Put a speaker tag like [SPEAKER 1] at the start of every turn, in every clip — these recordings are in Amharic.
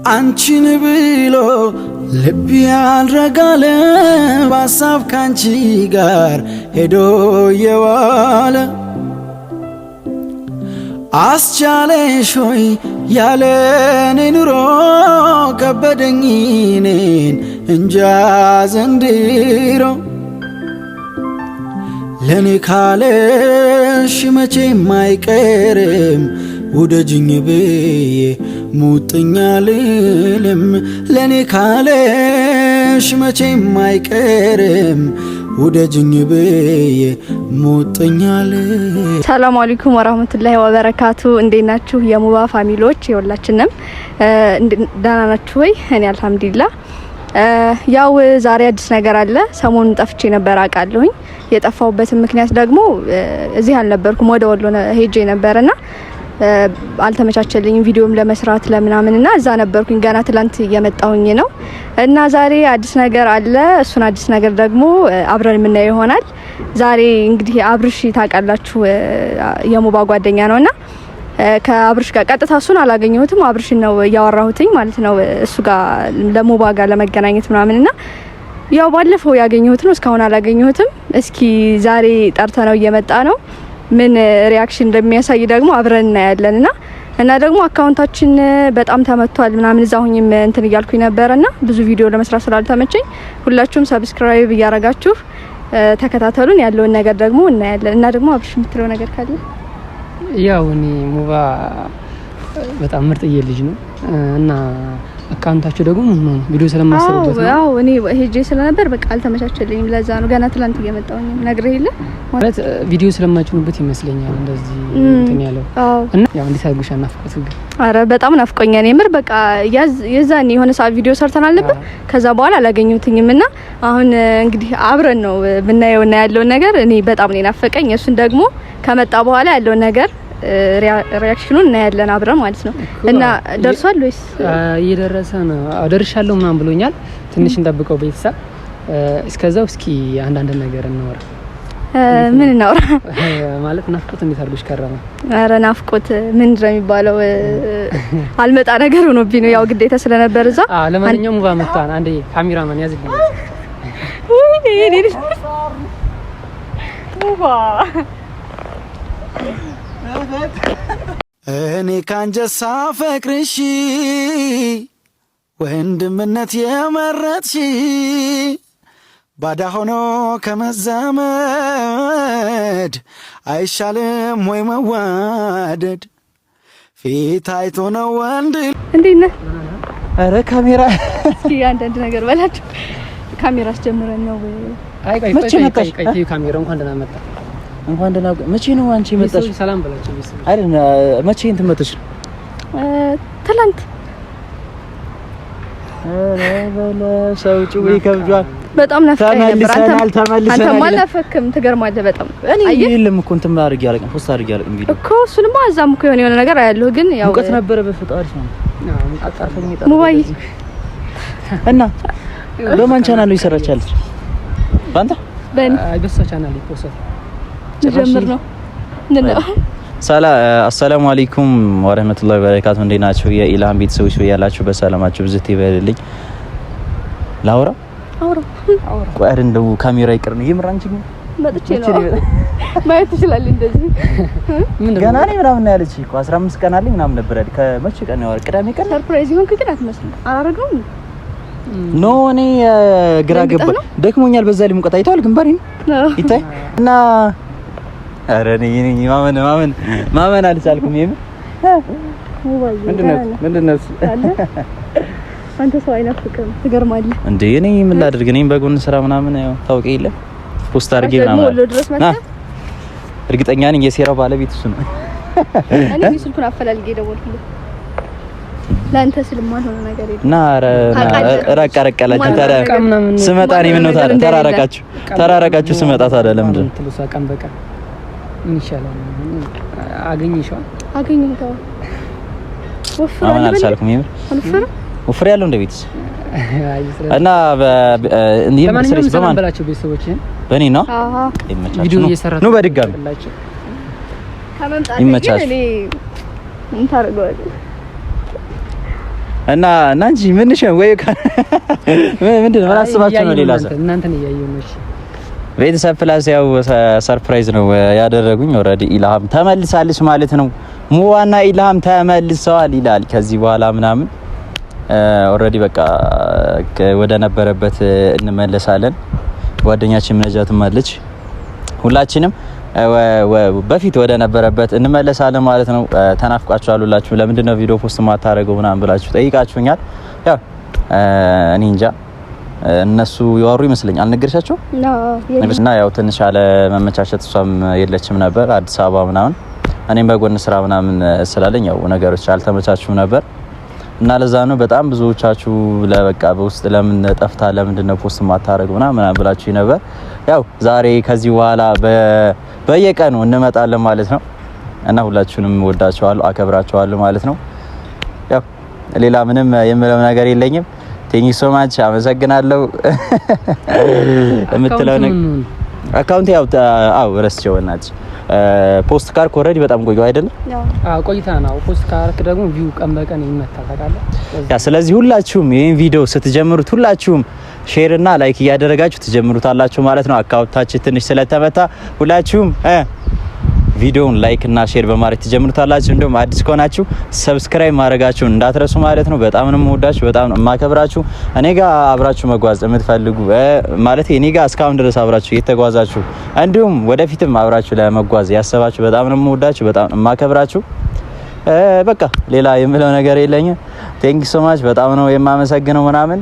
[SPEAKER 1] አንቺን ብሎ ልብ ያልረጋለ በሀሳብ ካንቺ ጋር ሄዶ የዋለ አስቻለሽ ሆይ ያለኔ ኑሮ ከበደኝ እኔን እንጃ ዘንድሮ ለኔ ካለሽ መቼም አይቀርም ውደጅኝ ብዬ ሙጥኛ ልልም ለኔ ካለሽ መቼም አይቀርም ውደጅኝ ብዬ ሙጥኛ ልልም።
[SPEAKER 2] ሰላም አለይኩም ወራህመቱላሂ ወበረካቱ። እንዴት ናችሁ የሙባ family ዎች? የሁላችንም ደህና ናችሁ ወይ? እኔ አልሐምዱሊላህ። ያው ዛሬ አዲስ ነገር አለ። ሰሞኑን ጠፍቼ ነበር አውቃለሁኝ። የጠፋሁበትን ምክንያት ደግሞ እዚህ አልነበርኩም፣ ወደ ወሎ ሄጄ ነበርና አልተመቻቸልኝም ቪዲዮም ለመስራት ለምናምን እና እዛ ነበርኩኝ። ገና ትላንት እየመጣሁኝ ነው እና ዛሬ አዲስ ነገር አለ። እሱን አዲስ ነገር ደግሞ አብረን የምናየው ይሆናል። ዛሬ እንግዲህ አብርሽ ታውቃላችሁ የሙባ ጓደኛ ነውና ከአብርሽ ጋር ቀጥታ እሱን አላገኘሁትም። አብርሽን ነው እያወራሁትኝ ማለት ነው እሱ ጋር ለሙባ ጋር ለመገናኘት ምናምን እና ያው ባለፈው ያገኘሁት ነው፣ እስካሁን አላገኘሁትም። እስኪ ዛሬ ጠርተ ነው እየመጣ ነው። ምን reaction እንደሚያሳይ ደግሞ አብረን እናያለን እና ደግሞ account ኣችን በጣም ተመቷል ምናምን እዛ ሁኝም እንትን እያልኩኝ ነበርና ብዙ ቪዲዮ ለመስራት ስላልተመቸኝ ሁላችሁም subscribe እያረጋችሁ ተከታተሉን። ያለውን ነገር ደግሞ እናያለን። እና ደግሞ አብርሽ የምትለው ነገር ካለ?
[SPEAKER 3] ያው እኔ ሙባ በጣም ምርጥዬ ልጅ ነው እና account ኣቸው ደግሞ ምን ሆኖ ቪዲዮ ስለማሰሩበት ነው።
[SPEAKER 2] አዎ እኔ ሄጄ ስለነበር በቃ አልተመቻቸልኝም። ለዛ ነው ገና ትላንት እየመጣሁኝ ነግሬህ የለ
[SPEAKER 3] ማለት ቪዲዮ ስለማጭኑበት ይመስለኛል እንደዚህ እንትን ያለው። እና ያው እንዴት አድርጎሽ ናፍቆት ግን?
[SPEAKER 2] አረ በጣም ናፍቆኛል የምር። በቃ የዛኔ የሆነ ሰዓት ቪዲዮ ሰርተናል ነበር። ከዛ በኋላ አላገኘሁትኝም እና አሁን እንግዲህ አብረን ነው የምናየው እና ያለውን ነገር እኔ በጣም ነው የናፈቀኝ። እሱን ደግሞ ከመጣ በኋላ ያለውን ነገር reaction ኑን እናያለን አብረን ማለት ነው። እና ደርሷል ወይስ
[SPEAKER 3] እየደረሰ ነው? ደርሻለሁ ምናምን ብሎኛል። ትንሽ እንጠብቀው ቤተሰብ። እስከዛው እስኪ አንዳንድ ነገር እናወራ።
[SPEAKER 2] ምን እናውራ?
[SPEAKER 3] ማለት ናፍቆት እንዴት አድርጎሽ ከረመ?
[SPEAKER 2] አረ ናፍቆት ምን ነው የሚባለው፣ አልመጣ ነገር ሆኖብኝ ነው ያው ግዴታ ስለነበር እዛ።
[SPEAKER 3] አዎ ለማንኛውም ሙባ መጣን። አንዴ ካሜራማን ያዝልኝ።
[SPEAKER 2] ሙባ
[SPEAKER 1] እኔ ካንጀት ሳፈቅርሽ ወንድምነት የመረጥሽ ባዳ ሆኖ ከመዛመድ አይሻልም ወይ መዋደድ? ፊት አይቶ ነው ወንድ።
[SPEAKER 2] እንዴት ነህ?
[SPEAKER 1] ኧረ ካሜራ
[SPEAKER 2] እስኪ አንዳንድ ነገር በላቸው። ካሜራ አስጀምረን ነው።
[SPEAKER 3] አይ ቆይ
[SPEAKER 1] መቼ መጣሽ?
[SPEAKER 3] ቆይ ካሜራ እንኳን ደህና መጣ።
[SPEAKER 1] እንኳን ደህና። መቼ ነው አንቺ የመጣሽ?
[SPEAKER 3] ሰላም በላቸው።
[SPEAKER 1] አይደል መቼ እንትን መጣሽ?
[SPEAKER 2] ትላንት።
[SPEAKER 1] ኧረ በለው ሰው ጭው ይከብዷል።
[SPEAKER 2] በጣም ናፍቀኸኝ ነበር።
[SPEAKER 1] ተመልሰናል ተመልሰናል።
[SPEAKER 2] አንተማ አልናፈቅህም፣ ትገርማለህ በጣም።
[SPEAKER 1] እኔ የለም እኮ እንትን አድርጌ አላውቅም፣ post አድርጌ አላውቅም ቪዲዮ
[SPEAKER 2] እኮ። እሱንማ እዛም እኮ የሆነ የሆነ ነገር አያለሁ፣ ግን ያው
[SPEAKER 1] ሙቀት ነበረ። በፈጣሪ ነው
[SPEAKER 2] ሙባዬ።
[SPEAKER 1] እና በማን ቻናል ነው ይሰራች ያለች? በአንተ?
[SPEAKER 2] በእኔ።
[SPEAKER 3] አይ በሷ ቻናል ይ post
[SPEAKER 2] ጀምር ነው ነው።
[SPEAKER 1] ሰላ አሰላሙ አለይኩም ወረህመቱላሂ ወበረካቱ። እንዴት ናችሁ የኢልሃም ቤተሰቦች? ያላችሁ በሰላማችሁ ብዝት ይበልልኝ። ላውራ?
[SPEAKER 2] አውራ።
[SPEAKER 1] ቆይ አይደል እንደው ካሜራ ይቅር ነው የምር። አንቺ ግን
[SPEAKER 2] መጥቼ ነው ማየት ትችላለህ። እንደዚህ
[SPEAKER 1] ገና ነኝ ምናምን ነው ያለች እኮ 15 ቀን አለኝ ምናምን ነበር ያለች። ከመቼ ቀን ነው? ቅዳሜ ቀን።
[SPEAKER 2] surprise ይሆንክ ግን አትመስልም። አላረገውም።
[SPEAKER 1] No እኔ ግራ ገባ፣ ደክሞኛል። በዛ ላይ ሙቀት አይተዋል፣ ግንባሬ ይታይ እና ኧረ እኔ ማመን ማመን ማመን አልቻልኩም። የምር ምንድን ነው
[SPEAKER 2] አንተ ሰው አይናፍቅም፣ ትገርማለህ
[SPEAKER 1] እንዴ! እኔ ምን ላድርግ? እኔም በጎን ስራ ምናምን ያው ታውቂ የለ post አድርጌ ምናምን። እርግጠኛ ነኝ የሴራው ባለቤት እሱ ነው።
[SPEAKER 2] እኔ ስልኩን አፈላልጌ ደወልኩልህ ለአንተ ስል የማልሆነ ነገር የለም።
[SPEAKER 1] እና ራቅ ራቅ አላችሁ ታዲያ። ስመጣ እኔ ምነው ታዲያ ተራራቃችሁ ተራራቃችሁ ስመጣ ታዲያ ለምንድን ነው
[SPEAKER 3] ቀን በቀን ምን ይሻላል? አገኘሽው?
[SPEAKER 2] አገኘሁት።
[SPEAKER 1] አሁን አልቻልኩም። የምር ወፍሬ ያለው እንደ ቤትስ እና
[SPEAKER 3] ለማንኛውም ሰላም በላቸው ቤተሰቦችህን።
[SPEAKER 1] በእኔ ነው
[SPEAKER 3] ቪዲዮ እየሰራ
[SPEAKER 1] ነው። በድጋሚ
[SPEAKER 2] ከመምጣቴ
[SPEAKER 1] ይመቻችሁ።
[SPEAKER 2] ግን እኔ እንታደርገዋለን።
[SPEAKER 1] እና እና እንጂ ምንሽ ወይ ምንድን ነው? ምን አስባችሁ ነው? ሌላ ሰው
[SPEAKER 3] እናንተን እያየሁ ነው። እሺ
[SPEAKER 1] ቤተሰብ plus ያው surprise ነው ያደረጉኝ። Already ኢልሃም ተመልሳለች ማለት ነው። ሙዋና ኢልሃም ተመልሰዋል ይላል። ከዚህ በኋላ ምናምን already በቃ ወደ ነበረበት እንመለሳለን። ጓደኛችን ነጃትም አለች። ሁላችንም በፊት ወደ ነበረበት እንመለሳለን ማለት ነው። ተናፍቃችኋል ሁላችሁ። ለምንድን ነው ቪዲዮ post ማታደርገው ምናምን ብላችሁ ጠይቃችሁኛል። ያው እኔ እንጃ እነሱ ያወሩ ይመስለኛል። አልነገርሻቸው እና ያው ትንሽ አለ መመቻቸት፣ እሷም የለችም ነበር አዲስ አበባ ምናምን፣ እኔም በጎን ስራ ምናምን ስላለኝ ያው ነገሮች አልተመቻቹም ነበር እና ለዛ ነው በጣም ብዙዎቻችሁ ለበቃ በውስጥ ለምን ጠፍታ ለምንድን ነው post ማታደርገው ምናምን ብላችሁ ነበር። ያው ዛሬ ከዚህ በኋላ በየቀኑ እንመጣለን ማለት ነው እና ሁላችሁንም ወዳችኋለሁ፣ አከብራችኋለሁ ማለት ነው። ያው ሌላ ምንም የምለው ነገር የለኝም። Thank you so much፣ አመሰግናለሁ። የምትለው ነገር account ያው አው ረስቼው እናት post ካረኩ already በጣም ቆየሁ አይደለም?
[SPEAKER 3] አዎ ቆይታ ነው። Post ካረክ ደግሞ view ቀን በቀን ይመታል ታውቃለህ።
[SPEAKER 1] Yeah፣ ስለዚህ ሁላችሁም ይሄን ቪዲዮ ስትጀምሩት ሁላችሁም share እና like እያደረጋችሁ ትጀምሩታላችሁ ማለት ነው። Account ኣችን ትንሽ ስለተመታ ሁላችሁም ቪዲዮውን like እና share በማድረግ ትጀምሩታላችሁ። እንደውም አዲስ ከሆናችሁ subscribe ማድረጋችሁን እንዳትረሱ ማለት ነው። በጣም ነው የምወዳችሁ፣ በጣም ነው የማከብራችሁ። እኔ ጋር አብራችሁ መጓዝ የምትፈልጉ፣ ማለት እኔ ጋር እስካሁን ድረስ አብራችሁ የተጓዛችሁ እንዲሁም ወደፊትም አብራችሁ ለመጓዝ ያሰባችሁ በጣም ነው የምወዳችሁ፣ በጣም ነው የማከብራችሁ። በቃ ሌላ የምለው ነገር የለኝም። Thank you so much፣ በጣም ነው የማመሰግነው ምናምን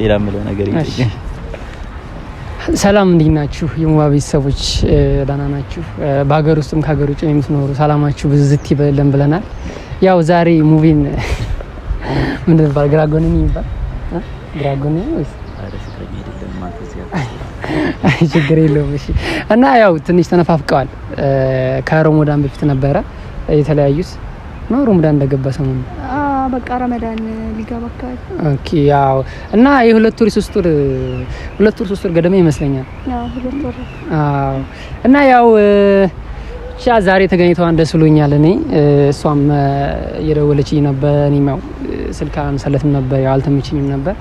[SPEAKER 1] ሌላ የምለው ነገር የለኝም።
[SPEAKER 3] ሰላም፣ እንዴት ናችሁ? የሙባ ቤተሰቦች ደህና ናችሁ? በሀገር ውስጥም ከሀገር ውጭ የምትኖሩ ሰላማችሁ ብዝት ይበለን ብለናል። ያው ዛሬ ሙቪን ምንድን ነበር ግራጎንን ይባል ግራጎንን ወይስ ችግር የለውም። እሺ እና ያው ትንሽ ተነፋፍቀዋል። ከረመዳን በፊት ነበረ የተለያዩት ነው። ረመዳን እንደገባ ሰሞኑን
[SPEAKER 2] በቃ ረመዳን ሊገባ አካባቢ።
[SPEAKER 3] Okay፣ ያው እና የ2 ወር 3 ወር፣ 2 ወር 3 ወር ገደማ ይመስለኛል።
[SPEAKER 2] ያው 2 ወር።
[SPEAKER 3] አዎ፣ እና ያው ብቻ ዛሬ ተገኝተዋን ደስ ብሎኛል። እኔ እሷም እየደወለችኝ ነበር። እኔም ያው ስልክ አላነሳለትም ነበር፣ ያው አልተመቸኝም ነበር።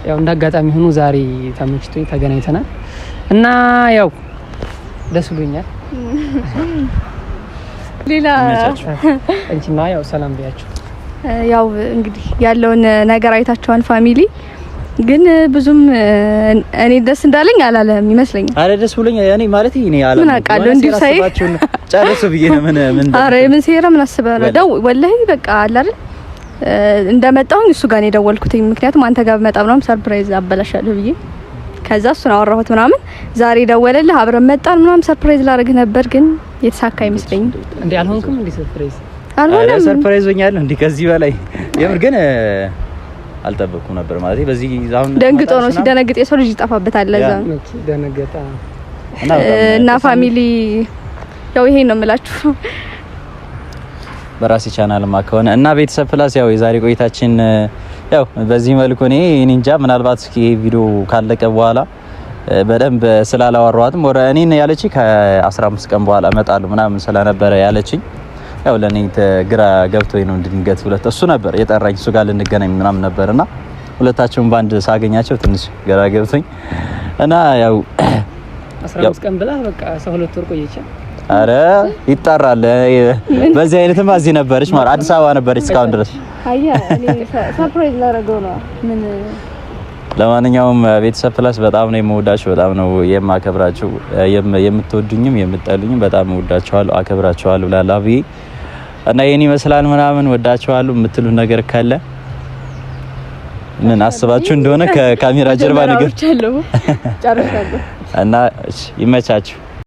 [SPEAKER 3] ያው እንደ አጋጣሚ ሆኖ ዛሬ ተመችቶኝ ተገናኝተናል እና ያው ደስ ብሎኛል።
[SPEAKER 2] ሌላ
[SPEAKER 3] እንቺና ያው ሰላም ቢያችሁ።
[SPEAKER 2] ያው እንግዲህ ያለውን ነገር አይታችኋል family። ግን ብዙም እኔ ደስ እንዳለኝ አላለም ይመስለኛል።
[SPEAKER 1] አረ ደስ ብሎኛል። እኔ ማለት እኔ አላ
[SPEAKER 2] ምን አውቃለሁ እንዲሁ ሳይ
[SPEAKER 1] ጨርሱ ብዬ ነው። ምን ምን
[SPEAKER 2] አረ ምን ሴራ ምን አስበህ ነው? ደው ወላሂ በቃ አለ አይደል እንደመጣሁኝ እሱ ጋር ነው የደወልኩት። ምክንያቱም አንተ ጋር በመጣ ምናምን surprise አበላሻለሁ ብዬ ከዛ እሱን አወራሁት ምናምን። ዛሬ ደወለልህ፣ አብረን መጣን ምናምን። Surprise ላደርግህ ነበር ግን የተሳካ አይመስለኝም።
[SPEAKER 3] እንዴ አልሆንኩም እንዴ surprise?
[SPEAKER 2] አልሆነም።
[SPEAKER 1] Surprise ሆኛለሁ እንዴ ከዚህ በላይ። የምር ግን አልጠበቅኩም ነበር ማለት በዚህ አሁን
[SPEAKER 2] ደንግጦ ነው። ሲደነግጥ የሰው ልጅ ይጠፋበታል። ለዛ ነው
[SPEAKER 3] ደነገጣ።
[SPEAKER 2] እና family ያው ይሄን ነው የምላችሁ።
[SPEAKER 1] በራሴ ቻናልማ ከሆነ እና ቤተሰብ plus ያው የዛሬ ቆይታችን ያው በዚህ መልኩ እኔ እንጃ ምናልባት እስኪ ይሄ ቪዲዮ ካለቀ በኋላ በደንብ ስላላወራኋትም ወረ እኔን ያለችኝ ከ15 ቀን በኋላ እመጣለሁ ምናምን ስለነበረ ያለችኝ ያው ለኔ ግራ ገብቶኝ ነው። ድንገት ሁለት እሱ ነበር የጠራኝ፣ እሱ ጋር ልንገናኝ ምናምን ነበርና ሁለታቸውን ባንድ ሳገኛቸው ትንሽ ግራ ገብቶኝ እና ያው
[SPEAKER 3] 15 ቀን ብላ በቃ ሰው 2 ወር ቆየች።
[SPEAKER 1] አረ ይጠራል። በዚህ አይነትማ እዚህ ነበረች ማለት አዲስ አበባ ነበረች እስካሁን ድረስ።
[SPEAKER 2] አያ እኔ surprise ላደርገው ነው ምን
[SPEAKER 1] ለማንኛውም ቤተሰብ plus በጣም ነው የምወዳችሁ፣ በጣም ነው የማከብራችሁ። የምትወዱኝም የምትጠሉኝም በጣም እወዳችኋለሁ፣ አከብራችኋለሁ። ላላቪ እና ይሄን ይመስላል ምናምን ወዳችኋለሁ የምትሉት ነገር ካለ ምን አስባችሁ እንደሆነ ከካሜራ ጀርባ ነገር
[SPEAKER 2] ጨርሻለሁ
[SPEAKER 1] እና ይመቻችሁ።